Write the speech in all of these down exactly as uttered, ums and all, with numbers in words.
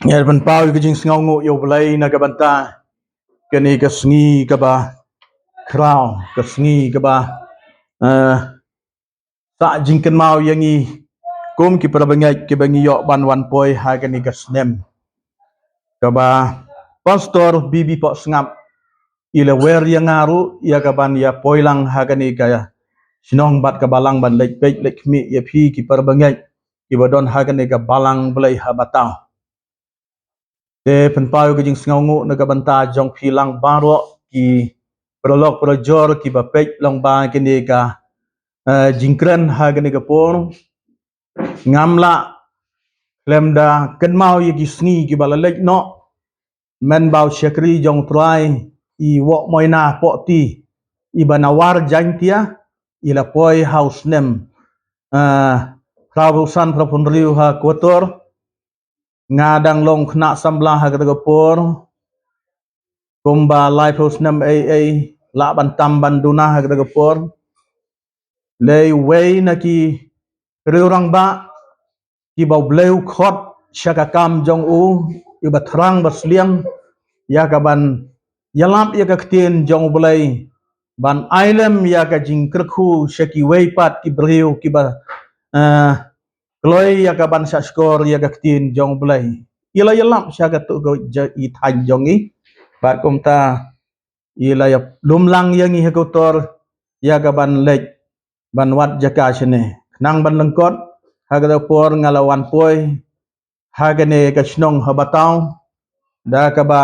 Ngi pynpaw ïa ka jingsngewnguh ïa U Blei na ka bynta kane ka sngi kaba khraw, ka sngi kaba, eh, sah jingkynmaw ïa ngi kum ki parabangeit kiba ngi ïoh ban wan poi ha kane ka snem. Kaba Pastor B B Pohsngap i la wer ïa nga ruh ïa ka ban ïa poi lang ha kane ka shnong bad ka balang ban leit peit leit khmih ïa phi ki parabangeit kiba don ha kane ka balang Blei ha Bataw. Te pynpaw ka jingsngewnguh na ka bynta jong phi lang baroh ki paralok parajor kiba peit lyngba kane ka, eh, jingkren ha kane ka por. Ngam lah khlem da kynmaw ïa ki sngi kiba la leit noh. Mynba u shakri jong U Trai i Woh Moina Pohti iba na War Jaintia i la poi ha u snem, eh, phra phew san phra phew hynriew ha Kotor. Nga dang long khynnah samla ha kata ka por. Kumba laiphew snem ei ei lah ban tam ban duna ha kata ka por. Lei wei na ki riew rangbah kiba U Blei u khot sha ka kam jong u, iba thrang ba sliang ïa ka ban ïalap ïa ka ktien jong U Blei, ban ai lem ïa ka jingkyrkhu sha kiwei pat ki briew kiba, eh, kloi ïa ka ban shahshkor ïa ka ktien jong U Blei. I la ïalap sha katu ka ja-, i thaiñ jong i. Bad kumta i la ïa lum lang ïa ngi ha Kotor ïa ka ban leit ban wad jaka shane. Khnang ban lyngkot ha kata ka por nga la wan poi ha kane ka shnong ha Bataw da kaba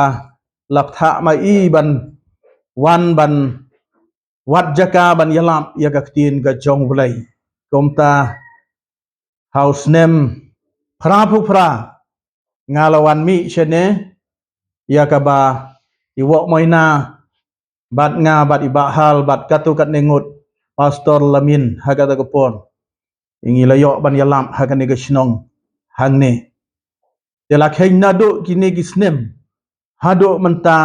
la pynthah ma i ban wan ban wad jaka ban ïalap ïa ka ktien ka jong U Blei. Kumta ha u snem phra phew phra nga la wan mih shane ïa kaba i Woh Moina bad nga bad i Bah Hal bad katu katne ngut Pastor Lamin ha kata ka por. Ngi la ïoh ban ïalap ha kane ka shnong hangne. Te la kheiñ naduh kine ki snem haduh mynta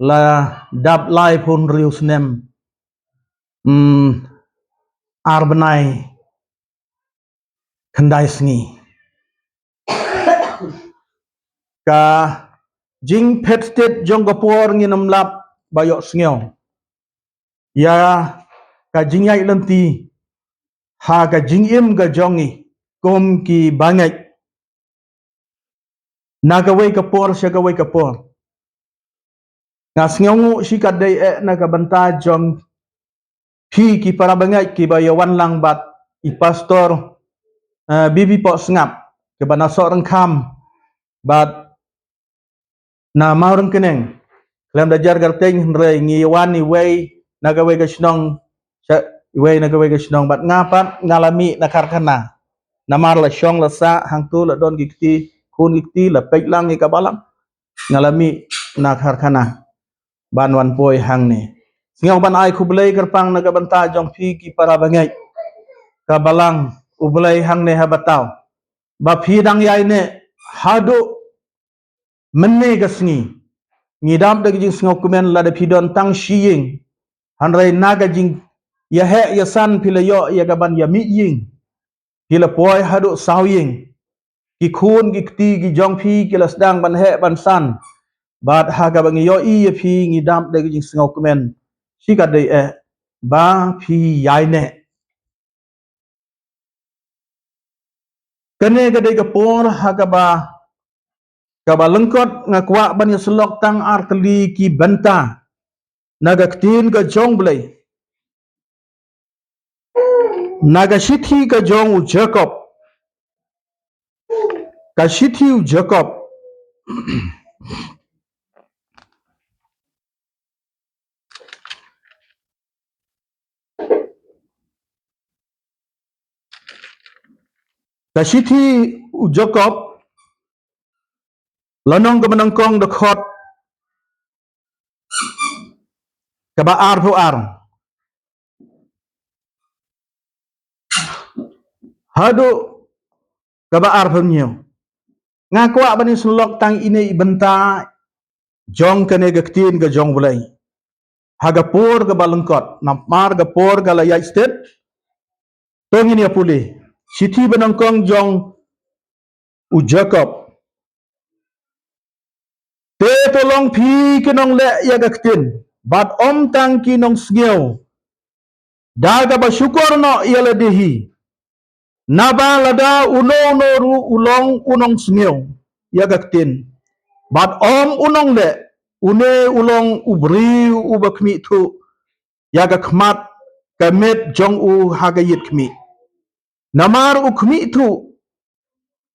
la dap laiphew hynriew snem. Hmm, ar bnai khyndai sngi. Ka jingphet stet jong ka por ngin ym lap ba ïoh sngew ïa ka jingïaid lynti ha ka jingim ka jong ngi kum ki bangeit na kawei ka por sha kawei ka por. Nga sngewnguh shikatdei eh na ka bynta jong phi ki parabangeit kiba ïa wan lang bad i Pastor, eh, B B Pohsngap kiba na Sohryngkham bad na Mawryngkneng. Khlem da jar kyrteng hynrei ngi wan iwei na kawei ka shnong, sha iwei na kawei ka shnong bad nga pat nga la mih na karkhana. Namar la shong la sah hangtu la don ki kti, khun ki kti, la peit lang ïa ka balang. Nga la mih na karkhana ban wan poi hangne. Sngew ban ai khublei kyrpang na ka bynta jong phi ki parabangeit ka balang U Blei hangne ha Bataw ba phi dang ïaineh haduh mynne ka sngi. Ngi dap da ka jingsngewkmen lada phi don tang shi ïing, hynrei na ka jingïaheh ïasan phi la ïoh ïa ka ban ïa mih ïing. Phi la poi haduh saw ïing. Ki khun ki kti ki jong phi ki la sdang ban heh ban san. Bad ha kaba ngi ïohi ïa phi ngi dap da ka jingsngewkmen shikatdei eh ba phi ïaineh. Kane ka dei ka por ha kaba, kaba lyngkot nga kwah ban ïa syllok tang ar tylli ki bynta na ka ktien ka jong U Blei. Na ka shithi ka jong u Jakob. Ka shithi u Jakob. Ka shithi u Jakob, lynnong kaba nyngkong, dkhot kaba arphew ar haduh kaba arphew hynñiew. Nga kwah ban ïa syllok tang ine i bynta jong kane ka ktien ka jong U Blei. Ha ka por kaba lyngkot, namar ka por ka la ïaid stet. To ngin ïa pule. Shithi ba nyngkong jong u Jakob. Te to long phi ki nongleh ïa ka ktien, bad ym tang ki nongsngew da kaba shukor noh ïa lade hi. Naba lada uno uno ruh u long u nongsngew ïa ka ktien, bad ym u nongleh, une u long u briew uba khmih thuh ïa ka khmat ka met jong u ha ka ïit khmih. Namar u khmih thuh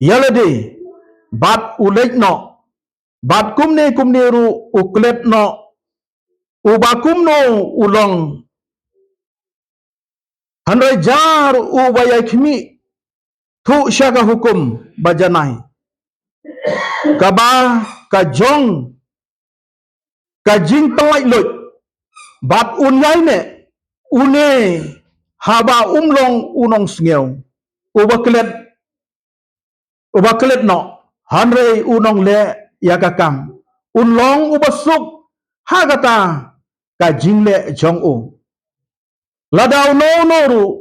ïa lade, bad u leit noh, bad kumne kumne ruh u klet noh, uba kumno u long. Hynrei jar uba ïai khmih thuh sha ka hukum ba janai, kaba ka jong ka jingpyllait luid, bad un ïai neh une haba um long u nongsngew uba klet, uba klet noh, hynrei u nongleh ïa ka kam, un long uba suk ha kata ka jingleh jong u. Lada uno uno ruh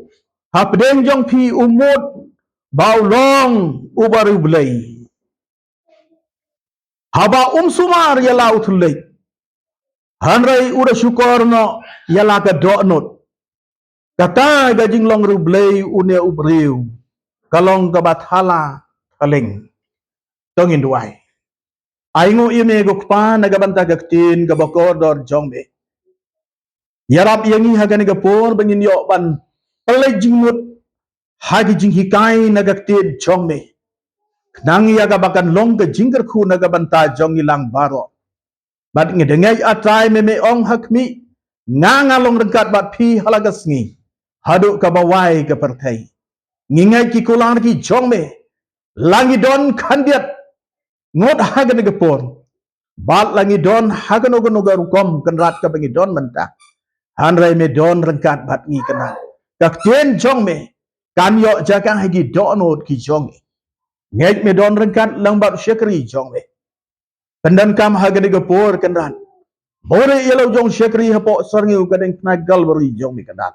hapdeng jong phi u mut ba u long u bariewblei, haba um sumar ïa la u thylliej, hynrei u da shukor noh ïa la ka dohnud, kata ka jinglong riewblei une u briew ka long kaba thala thaleng. To ngin duwai. Ai nguh ïa me ko Kpa na ka bynta ka ktien kaba kordor jong me. Ïarap ïa ngi ha kane ka por ba ngin ïoh ban pynleit jingmut ha ki jinghikai na ka ktien jong me, khnang ïa kaba kan long ka jingkyrkhu na ka bynta jong ngi lang baroh. Bad ngi da ngeit, A Trai, me me ong ha khmih, nga nga long ryngkat bad phi ha la ka sngi haduh kaba wai ka pyrthei. Ngi ngeit ki kular ki jong me, la ngi don khyndiat ngut ha kane ka por, bad la ngi don ha kano kano ka rukom kynrad kaba ngi don mynta, hynrei me don ryngkat bad ngi kynrad. Ka ktien jong me kan ïoh jaka ha ki dohnud ki jong ngi. Ngeit me don ryngkat lang bad shakri jong me. Pyndonkam ha kane ka por kynrad. Buhrieh ïa la u jong shakri hapoh syrngiew ka diengphna Kalbari jong me kynrad.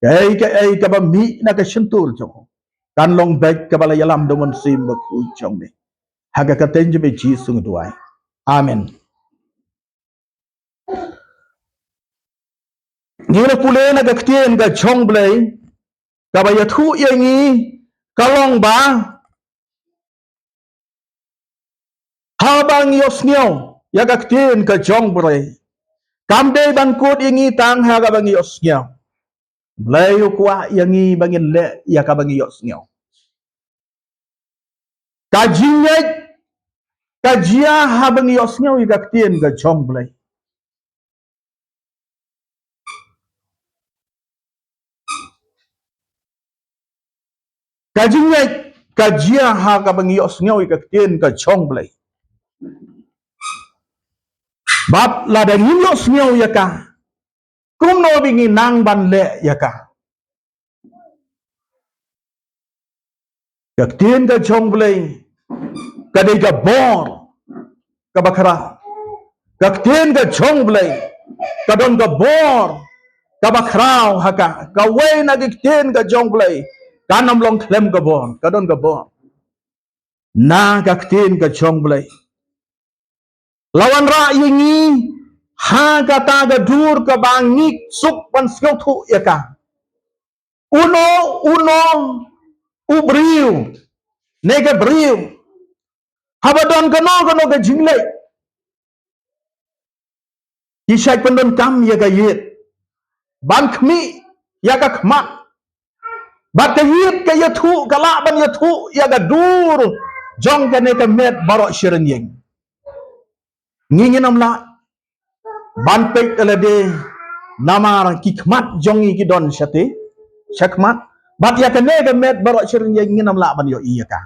Kaei kaei kaba mih na ka shyntur jong u kan long beit kaba la ïalam da u Mynsiem Bakhuid jong me. Ha ka kyrteng jong me Jisu ngi duwai. Amen. Ngi la pule na ka ktien ka jong U Blei, kaba ïathuh ïa ngi ka long ba haba ngi ïohsngew ïa ka ktien ka jong U Blei, kam dei ban kut ïa ngi tang ha kaba ngi ïohsngew. U Blei u kwah ïa ngi ba ngin leh ïa kaba ngi ïohsngew. Ka jingngeit ka jia haba ngi ïohsngew ïa ka ktien ka jong U Blei. Ka jingngeit ka jia ha kaba ngi ïohsngew ïa ka ktien ka jong U Blei. Bad lada ngim ïohsngew ïa ka, kumno ba ngin nang ban leh ïa ka? Ka ktien ka jong U Blei ka dei ka bor kaba khraw. Ka ktien ka jong U Blei ka don ka bor kaba khraw ha ka. Kawei na ki ktien ka jong U Blei kan ym long khlem ka bor, ka don ka bor. Na ka ktien ka jong U Blei la wanrah ïa ngi ha kata ka dur kaba ngi suk ban sngewthuh ïa ka. Uno uno u briew ne ka briew, haba don kano kano ka jingleh, ki shait pyndonkam ïa ka ïit ban khmih ïa ka khmat. Bad ka ïit ka ïathuh, ka lah ban ïathuh ïa ka dur jong kane ka met baroh shi ryngïeng. Ngi ngin ym lah ban peit ïa lade namar ki khmat jong ngi ki don shatei shakhmat. Bad ïa kane ka met baroh shi ryngïeng ngin ym lah ban ïohi ïa ka.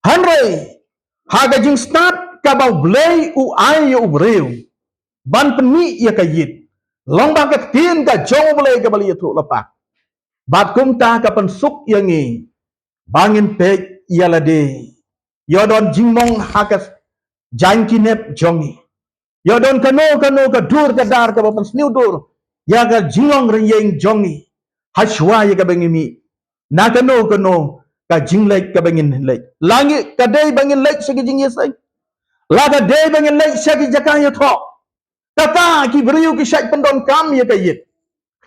Hynrei ha ka jingstad kaba U Blei u ai ïa u briew ban pynmih ïa ka ïit, long ba ka ktien ka jong U Blei kaba la ïathuh lypa. Bad kumta ka pynsuk ïa ngi ba ngin peit ïa lade. Ïoh don jingmong ha ka jaiñ ki nep jong ngi. Ïoh don kano kano ka dur ka dar kaba pynsniew dur ïa ka jinglong ryngïeng jong ngi. Hashwa ïa kaba ngi mih na kano kano ka jingleit kaba ngin leit, la ngi ka dei ba ngin leit sha ka jingïaseng, Lada dei ba ngin leit sha ki jaka ïathoh, kata ki briew ki shait pyndonkam ïa ka ïit,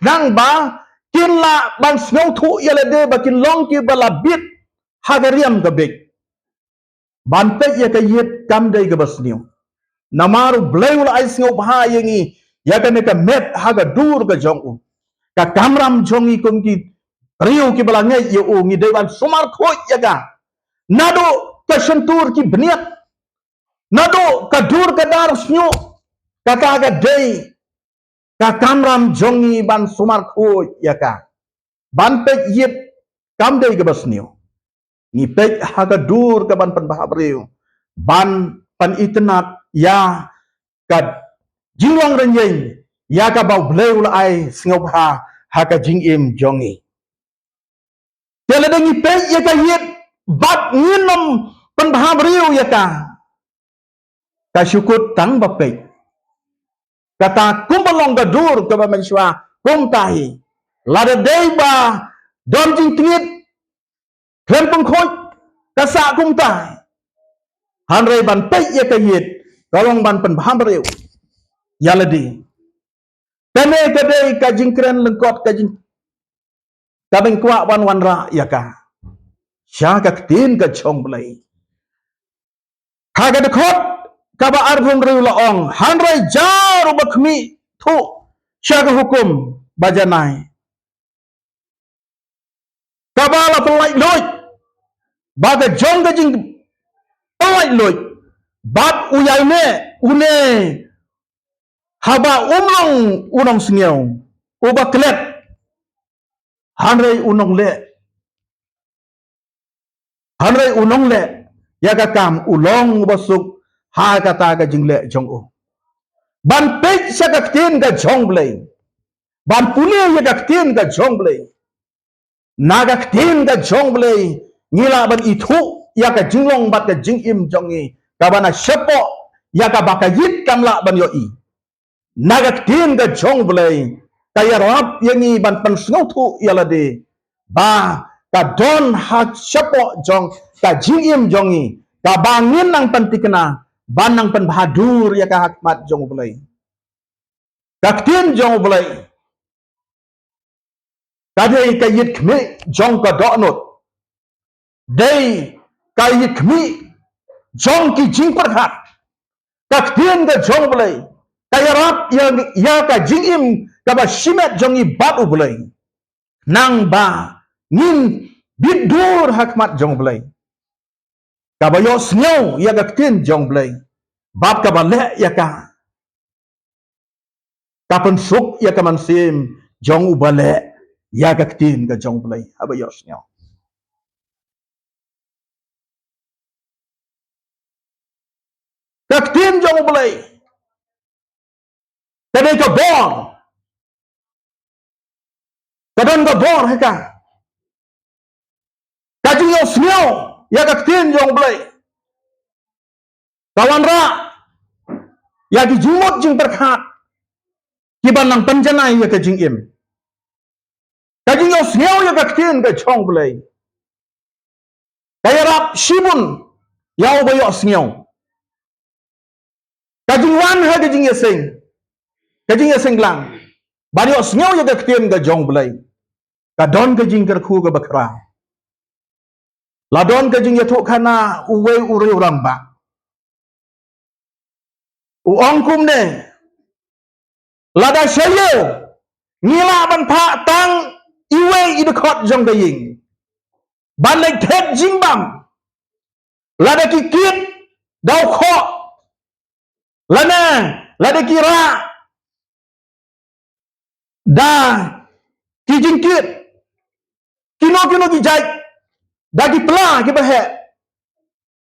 nangba kin lah ban sngewthuh ïa lade ba kin long kiba la bit ha ka riam ka beit. Ban peit ïa ka ïit kam dei kaba sniew. Namar U Blei u la ai sngewbha ïa ngi ïa kane ka met ha ka dur ka jong u. Ka kamram jong ngi kum ki briew kiba la ngeit ïa u, ngi dei ban sumar khuid ïa ka. Naduh ka shyntur ki bniat, naduh ka dur ka dar shñiuh, kata ka dei ka kamram jong ngi ban sumar khuid ïa ka. Ban peit ïit kam dei kaba sniew. Ngi peit ha ka dur ka ban pynbha briew, ban pynitynnad ïa ka jinglong rynïeng ïa kaba U Blei u la ai sngewbha ha ka jingim jong ngi. Te lada ngi peit ïa ka ïit bad ngin ym pynbha briew ïa ka, ka shu kut tang ba peit. Kata kumba long ka dur kaba mynshuwa kumta hi. Lada dei ba don jingtngit khlem pynkhuid, ka sah kumta hi. Hynrei ban peit ïa ka ïit ka long ban pynbha briew ïa lade. Kane ka dei ka jingkren lyngkot ka jing, ka ban kwah ban wanrah ïa ka sha ka ktien ka jong U Blei. Ha ka dkhot kaba arphew hynriew la ong, hynrei jar uba khmih thuh sha ka hukum ba janai, kaba la pynlait luid, ba ka jong ka jingpynlait luid bad u ïaineh une, haba um long u nongsngew uba klet, hynrei u nongleh, hynrei u nongleh ïa ka kam u long uba suk ha kata ka jingleh jong u. Ban peit sha ka ktien ka jong U Blei, ban pule ïa ka ktien ka jong U Blei. Na ka ktien ka jong U Blei ngi lah ban ithuh ïa ka jinglong bad ka jingim jong ngi, kaba na shapoh ïa kaba ka ïit kam lah ban ïohi. Na ka ktien ka jong U Blei ka ïarap ïa ngi ban pynsngewthuh ïa lade ba ka don ha shapoh jong ka jingim jong ngi kaba ngin nang pynthikna, ban nang pynbhadur ïa ka ha khmat jong U Blei. Ka ktien jong U Blei ka dei ka ïit khmih jong ka dohnud, dei ka ïit khmih jong ki jingpyrkhat. Ka ktien ka jong U Blei ka ïarap ïa, ïa ka jingim kaba shimet jong ngi bad U Blei. Nangba ngin bit dur ha khmat jong U Blei. Kaba ïohsngew ïa ka ktien jong U Blei bad kaba leh ïa ka, ka pynsuk ïa ka mynsiem jong uba leh ïa ka ktien ka jong U Blei haba ïohsngew. Ka ktien jong U Blei ka dei ka bor, ka don ka bor ha ka. Ka jingïohsngew ïa ka ktien jong U Blei ka wanrah ïa ki jingmut jingpyrkhat kiba nang pynjanai ïa ka jingim. Ka jingïohsngew ïa ka ktien ka jong U Blei ka ïarap shibun ïa uba ïohsngew. Ka jingwan ha ka jingïaseng, ka jingïaseng lang ban ïohsngew ïa ka ktien ka jong U Blei, ka don ka jingkyrkhu kaba khraw. La don ka jingïathuhkhana uwei u riew rangbah, u ong kumne, lada sha ïew ngi lah ban phah tang iwei i dkhot jong ka ïing ban leit thet jingbam, lada ki kit da u khoh, lane lada ki rah da ki jingkit, kino kino ki jait, da ki pla kiba heh.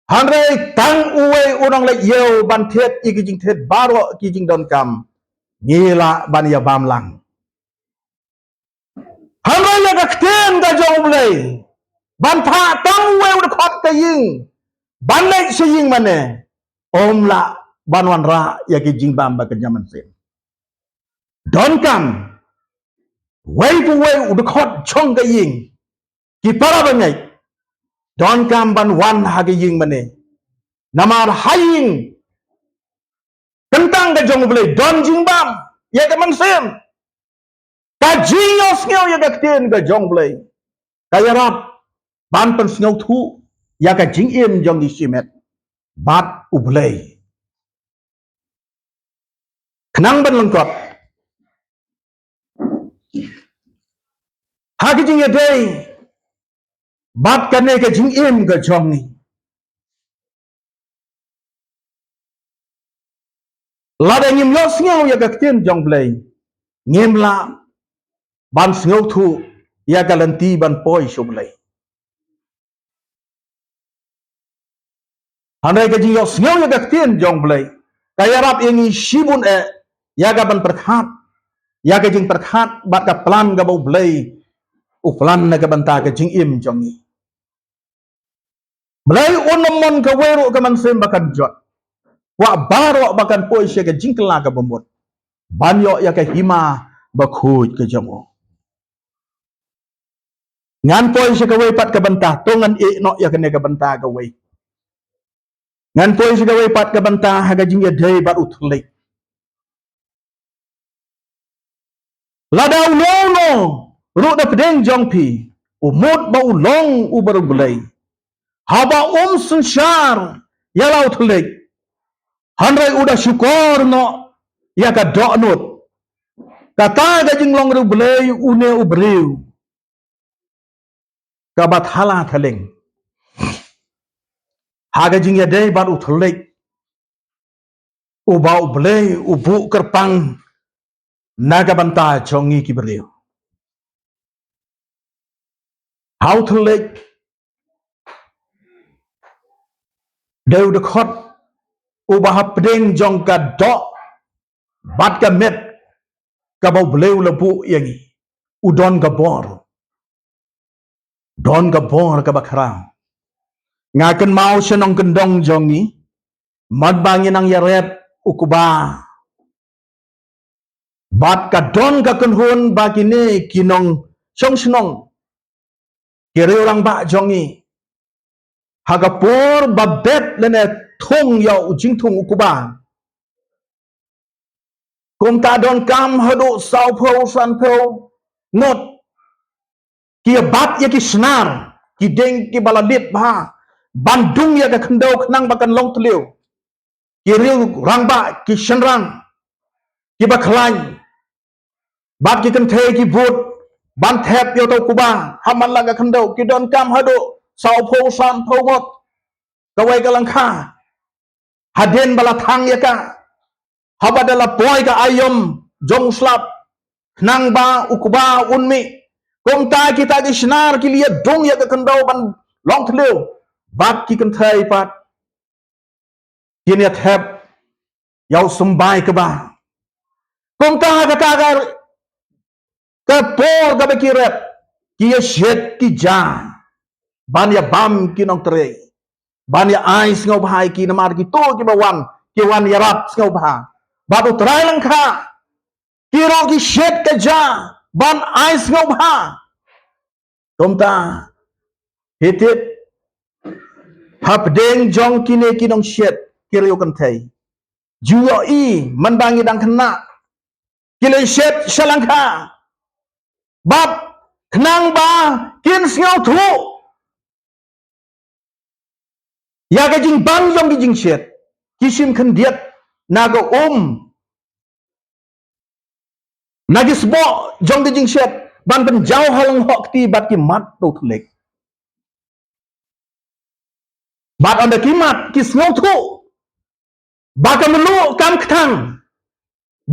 Hynrei tang uwei u nongleit ïew ban thied ïa ki jingthied baroh ki jingdonkam, ngi lah ban ïabam lang. Hynrei ïa ka ktien ka jong U Blei, ban phah tang uwei u dkhot ka ïing ban leit sha ïing mane, ym lah ban wanrah ïa ki jingbam ba kynja mynsiem. Donkam uwei pa uwei u dkhot jong ka ïing, ki para bangeit, donkam ban wan ha ka ïing mane. Namar ha ïing Kyntang ka jong U Blei, don jingbam ïa ka mynsiem. Ka jingïohsngew ïa ka ktien ka jong U Blei ka ïarap ban pynsngewthuh ïa ka jingim jong ngi shimet bad U Blei. Khnang ban lyngkot ha ka jingïadei bad kane ka jingim ka jong ngi, lada ngim ïohsngew ïa ka ktien jong U Blei, ngim lah ban sngewthuh ïa ka lynti ban poi sha U Blei. Hynrei ka jingïohsngew ïa ka ktien jong U Blei ka ïarap ïa ngi shibun eh ïa ka ban pyrkhat, ïa ka jingpyrkhat bad ka plan kaba U Blei u plan na ka bynta ka jingim jong ngi. Blei un ym mon kawei ruh ka mynsiem ba kan jot. Kwah baroh ba kan poi sha ka jingkylla kaba mut ban ïoh ïa ka hima bakhuid ka jong u. Ngan poi sha kawei pat ka bynta, to ngan ïeh noh ïa kane ka bynta kawei. Ngan poi sha kawei pat ka bynta ha ka jingïadei bad u thylliej. Lada uno uno ruh na pdeng jong phi u mut ba u long u bariewblei, haba um synshar ïa la u thylliej, hynrei u da shukor noh ïa ka dohnud, kata ka jinglong riewblei une u briew kaba thala thaleng ha ka jingïadei bad u thylliej uba U Blei u buh kyrpang na ka bynta jong ngi ki briew. Ha u thylliej dei u dkhot uba hapdeng jong ka doh bad ka met kaba U Blei u la buh ïa ngi, u don ka bor. Don ka bor kaba khraw. Nga kynmaw sha nongkyndong jong ngi, mynba ngi nang ïaret u kba, bad ka don ka kynhun ba kine ki nongshong shnong, ki riew rangbah jong ngi, ha ka por ba bet lane thung ïa u jingthung u kba, kumta donkam haduh sawphew sanphew ngut ki ïa bat ïa ki snar, ki dieng kiba la lip bha, ban dung ïa ka khyndew khnang ba kan long thliew. Ki riew rangbah, ki shynrang kiba khlaiñ bad ki kynthei ki bud ban thep ïa uta u kba ha man la ka khyndew, ki donkam haduh sawphew sanphew ngut. Kawei ka lyngkha, hadien ba la thang ïa ka, haba da la poi ka aïom jong u slap, khnang ba u kba un mih, kumta kita ki snar ki la ïa dung ïa ka khyndew ban long thliew, bad ki kynthei pat kin ïa thep ïa u symbai kba. Kumta kata ka, ka por kaba ki ret, ki ïa shet ki ja ban ïa bam ki nongtrei, ban ïa ai sngewbha ïa ki, namar kito kiba wan ki wan ïarap sngewbha. Bad u trai lyngkha, ki ruh ki shet ka ja ban ai sngewbha. Kumta, hi tip, hapdeng jong kine ki nongshet ki riew kynthei, ju ïohi mynba ngi dang khynnah, ki la shet sha lyngkha, bad khnang ba kin sngewthuh ïa ka jingbang jong ki jingshet, ki shim khyndiat na ka um, na ki sboh jong ki jingshet ban pynjaw ha lyngkhuh kti bad ki mat u thylliej. Bad ynda ki mat ki sngewthuh ba ka mluh kam kthang,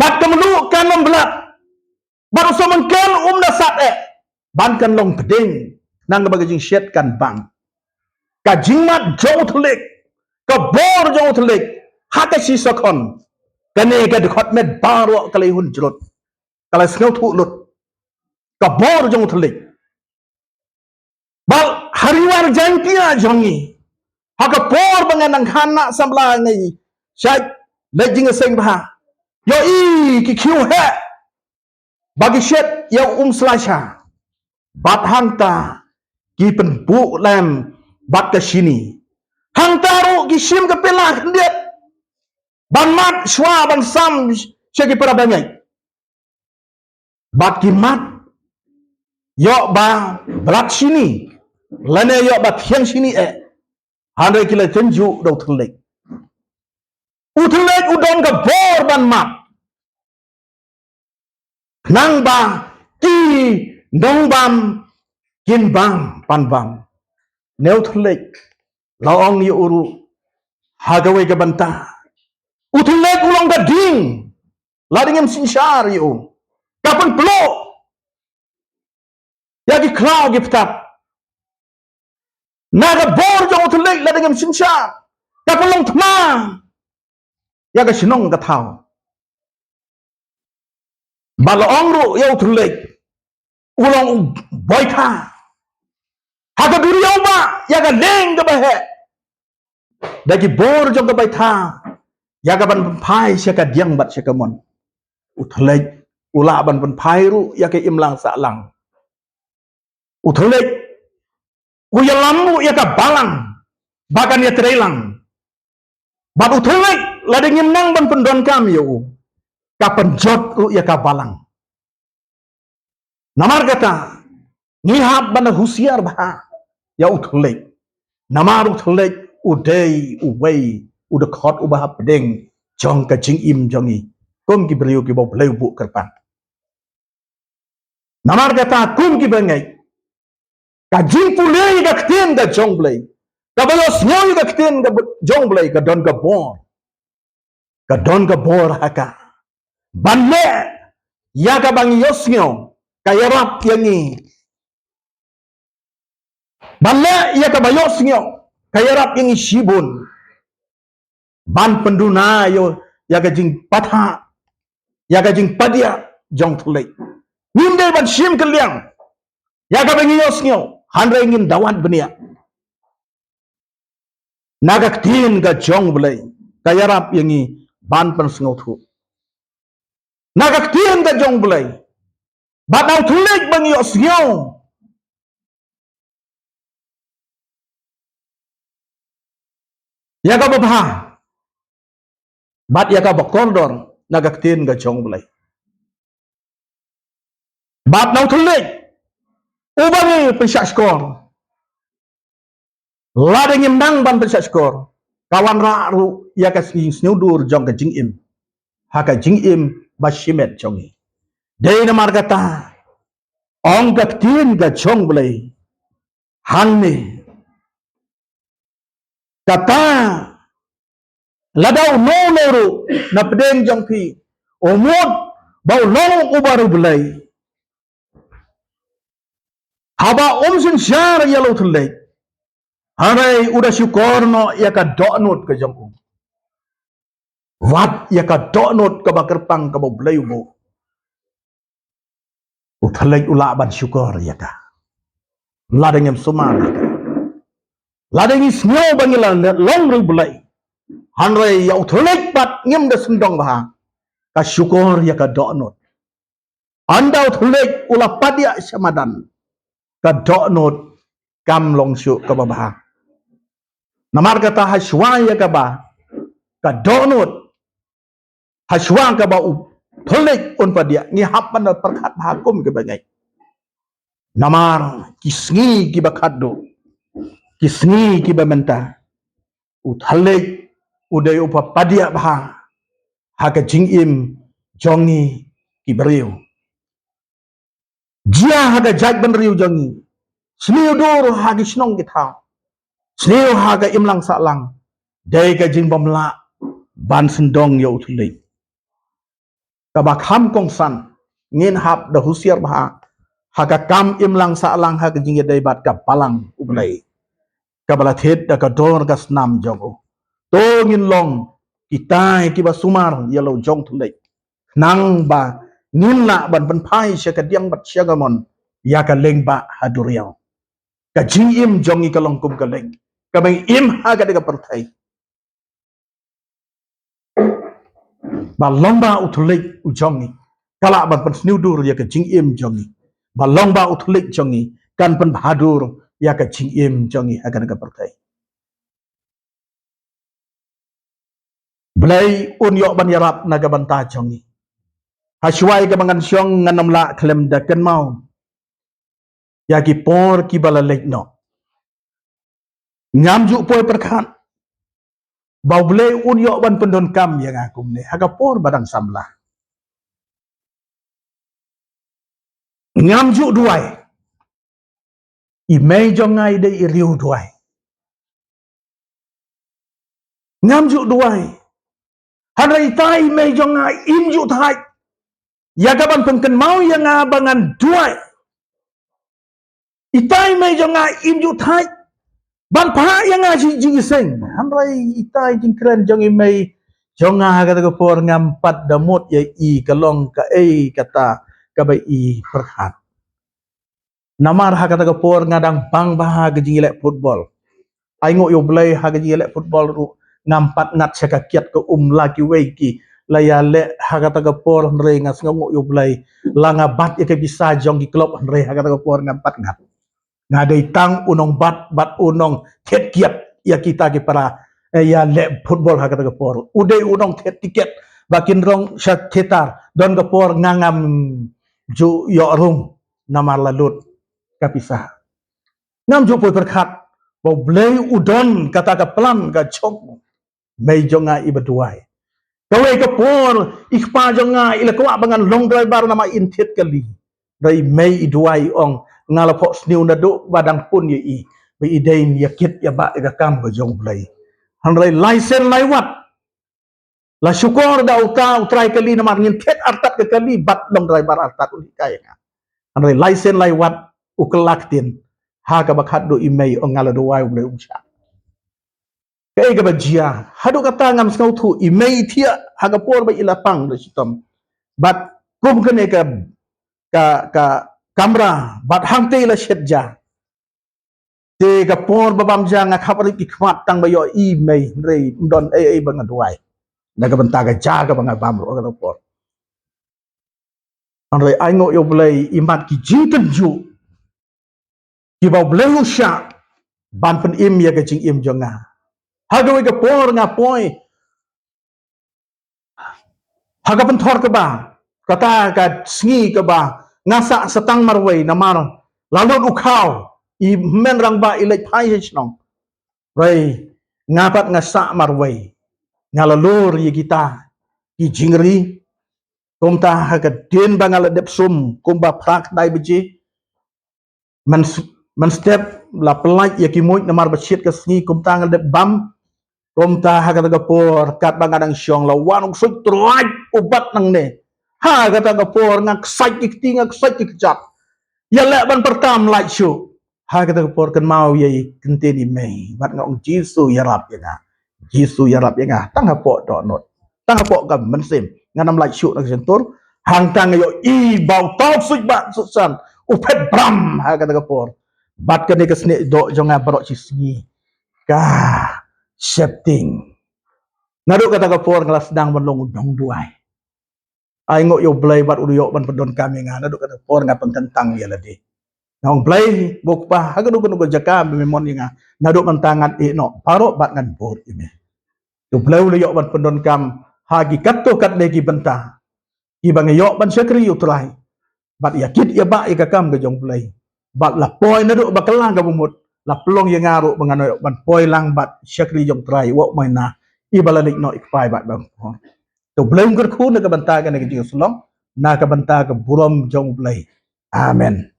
bad ka mluh kam ym blat, bad u sohmynken um da sat eh, ban kan long pdeng, khnang ba ka jingshet kan bang. Ka jingmat jong u thylliej, ka bor jong u thylliej, ha ka shi sakhon, kane ka dkhot met baroh ka la hun jrut, ka la sngewthuh lut ka bor jong u thylliej. Bad ha ri War Jaiñtia jong ngi, ha ka por ba ngan nang khynnah samla ngi shait leit jingïaseng bha, ïohi ki khiew heh ba ki shet ïa u um slasha, bad hangta ki pynbuh lem bad ka shini. Hangta ruh ki shim ka pila khyndiat Ban mad shuwa ban sam sha ki para bangeit. Bad ki mad ïoh ba blat shini, lane ïoh ba thiang shini eh. Hynrei ki la tynjuh da u thylliej. U thylliej u don ka bor ban mad. Khnang ba ki nongbam kin bam, pan bam. Ne u thylliej la ong ïa u ruh ha kawei ka bynta. U thylliej u long ka ding, lada ngim synshar ïa u, ka pynpluh ïa ki khlaw ki ptap. Na ka bor jong u thylliej lada ngim synshar, ka pynlong thma ïa ka shnong ka thaw. Bad la ong ruh ïa u thylliej u long u baitha ha ka duriaw ba ïa ka lieng kaba heh. Da ki bor jong ka baitha ïa ka ban pynphai sha ka diang bad sha ka mon. U thylliej u lah ban pynphai ruh ïa ka imlang sahlang. U thylliej u ïalam ruh ïa ka balang ba kan ïatreilang. Bad u thylliej lada ngim nang ban pyndonkam ïa u, ka pynjot ruh ïa ka balang. Namar kata ngi hap ban husiar bha ïa u thylliej. Namar u thylliej u dei uwei u dkhot uba hapdeng jong ka jingim jong ngi kum ki briew kiba U Blei u buh kyrpang. Namar kata kum ki bangeit, ka jingpule ïa ka ktien ka jong U Blei, kaba ïohsngew ïa ka ktien ka jong U Blei ka don ka bor. Ka don ka bor ha ka ban leh ïa kaba ngi ïohsngew ka ïarap ïa ngi. Ban leh ïa kaba ïohsngew ka ïarap ïa ngi shibun. Ban pynduna ïa, ïa ka jingpatha, ïa ka jingpadiah jong u thylliej. Ngim dei ban shim kylliang ïa kaba ngi ïohsngew, hynrei ngin da wad bniah na ka ktien ka jong U Blei ka ïarap ïa ngi ban pynsngewthuh. Na ka ktien ka jong U Blei bad na u thylliej ba ngi ïohsngew ïa kaba bha bad ïa kaba kordor na ka ktien ka jong U Blei. Bad na u thylliej uba ngi pynshah shkor, lada ngim nang ban pynshah shkor, ka wanrah ruh ïa ka sngi sngewdur jong ka jingim ha ka jingim ba shimet jong ngi. Dei namar kata ong ka ktien ka jong U Blei hangne, kata lada uno uno ruh na pdeng jong phi u mut ba u long u bar U Blei, haba um synshar ïa la u thylliej, hynrei u da shukor noh ïa ka dohnud ka jong u. Wat ïa ka dohnud kaba kyrpang kaba U Blei u buh, u thylliej u lah ban shukor ïa ka. Lada ngim sumar ïa ka, lada ngi sngew ba ngi la long ri Blei, hynrei ïa u thylliej pat ngim da sngewdon bha, ka shukor ïa ka dohnud. Ynda u thylliej u la padiah sha madan, ka dohnud kam long shuh kaba bha. Namar kata ha shuwa ïa kaba ka dohnud, ha shuwa kaba u thylliej un padiah, ngi hap ban pyrkhat bha kum kiba ngeit. Namar ki sngi kiba khatduh, ki sngi kiba mynta, u thylliej u dei uba padiah bha ha ka jingim jong ngi ki briew. Jia ha ka jaitbynriew jong ngi, sniew dur ha ki shnong ki thaw, sniew ha ka imlang sahlang, dei ka jingbymlah ban sngewdon ïa u thylliej. Kaba kham kongsan, ngin hap da husiar bha ha ka kam imlang sahlang, ha ka jingïadei bad ka Balang U Blei, kaba la thied da ka dur ka snam jong u. To ngin long kitai kiba sumar ïa la u jong thylliej, khnang ba ngin lah ban pynphai sha ka diang bad sha ka mon ïa ka lieng ba ha duriaw. Ka jingim jong ngi ka long kum ka lieng kaba im ha kane ka pyrthei. Ba long ba u thylliej u jong ngi ka lah ban pynsniew dur ïa ka jingim jong ngi. Ba long ba u thylliej jong ngi kan pynbha dur ïa ka jingim jong ngi ha kane ka pyrthei. Blei un ïoh ban ïarap na ka bynta jong ngi. Hashwa ïa kaba ngan shong ngan ym lah khlem da kynmaw ïa ki por kiba la leit noh. Ngam ju poi pyrkhat ba U Blei un ïoh ban pyndonkam ïa nga kumne ha ka por ba dang samla. Ngam ju duwai. I mei jong nga i dei i riew duwai. Ngam ju duwai. Hynrei ita i mei jong nga im ju thait ïa ka ban pynkynmaw ïa nga ba ngan duwai. Ita i mei jong nga im ju thait ban phah ïa nga shi jingïaseng. Hynrei ita i jingkren jong i mei jong nga ha kata ka por ngam pat da mut ïa i ka long kaei kata kaba i pyrkhat. Namar ha kata ka por nga dang bang bha ha ka jingïaleh football. Ai nguh ïa U Blei ha ka jingïaleh football ruh ngam pat ngat sha ka kiad ka um la kiwei ki la ïaleh ha kata ka por, hynrei nga sngewnguh ïa U Blei la nga bat ïa ka pisa jong ki club, hynrei ha kata ka por ngam pat ngat. Nga dei tang u nongbat bad u nongthied kiad ïa kita ki para, eh, ïaleh football ha kata ka por. U dei u nongthied tiket ba kin rong sha theater, don ka por nga ngam ju ïoh rung namar la lut ka pisa. Ngam ju poi pyrkhat ba U Blei u don kata ka plan ka jong mei jong nga iba duwai. Kawei ka por i kpa jong nga i la kwah ba ngan long driver namar in thied kali. Hynrei mei i duwai i ong nga la phohsniew naduh ba dang pun ïa i ba i dei ban ïakit ïa ba ïa ka kam ka jong U Blei. Hynrei lai sien lai wat la shukor da uta u trai kali namar ngin thied artat ka kali bad long driver artat u hikai ïa nga. Hynrei lai sien lai wat u kylla ktien ha kaba khatduh i mei ong nga la duwai U Blei um shah. Kaei kaba jia haduh kata ngam sngewthuh, i mei i thiah ha ka por ba i la pang da shitom. Bad kum kane ka, ka, ka kamra bad hangtei la shet ja. Te ka por ba bam ja nga khap rit ki khmat tang ba ïoh i mei, hynrei ym don ei ei ba nga duwai na ka bynta ka ja kaba nga bam ruh ha ka por. Hynrei ai nguh ïa U Blei i mat ki jingtynjuh kiba U Blei u shah ban pynim ïa ka jingim jong nga. Ha kawei ka por nga poi ha ka pynthor kaba kata ka sngi kaba nga sah sa tang marwei namar la lut u khaw, i hynmen rangbah i leit phai sha shnong. Hynrei nga pat nga sah marwei, nga la lur ïa kita ki jingri. Kumta ha ka dien ba nga la dep sum kumba phra khyndai baje. Myn, mynstep la pyllait ïa ki muid namar ba shit ka sngi, kumta nga la dep bam. Kumta ha kata ka por katba nga dang shong la wan u ksuid truaid u bat nangne. Ha kata ka por nga ksait ki kti, nga ksait ki kjat. Ïaleh ban pyrta ym lait shuh. Ha kata ka por kynmaw ïa i kyntien i mei bad nga ong Jisu ïarap ïa nga. Jisu ïarap ïa nga tang hapoh dohnud, tang hapoh ka mynsiem. Ngan ym lait shuh na ka shyntur. Hangta nga ïohi ba uta u ksuid ba susan u phet bram ha kata ka por. Bad kane ka snieh doh jong nga baroh shi sngi ka sheptieng. Naduh kata ka por nga la sdang ban long u nongduwai. Ai nguh ïa U Blei bad u ïoh ban pyndonkam ïa nga naduh kata ka por nga pynkyntang ïa lade. Nga ong Blei, ba u Kpa, ha kano kano ka jaka ba me mon ïa nga, naduh mynta ngan ïeh noh baroh bad ngan bud ïa me. U Blei u la ïoh ban pyndonkam ha ki katto katne ki bynta kiba nga ïoh ban shakri ïa U Trai bad ïakit ïabah ïa ka kam ka jong U Blei. Bad la poi naduh ba kylla kaba mut, la pynlong ïa nga ruh ba ngan ïoh ban poi lang bad shakri jong U Trai, wok maina iba la leit noh i kpa i kpa bad bang. To U Blei un kyrkhu na ka bynta kane ka jingshlong, na ka bynta ka burom jong U Blei. Amen.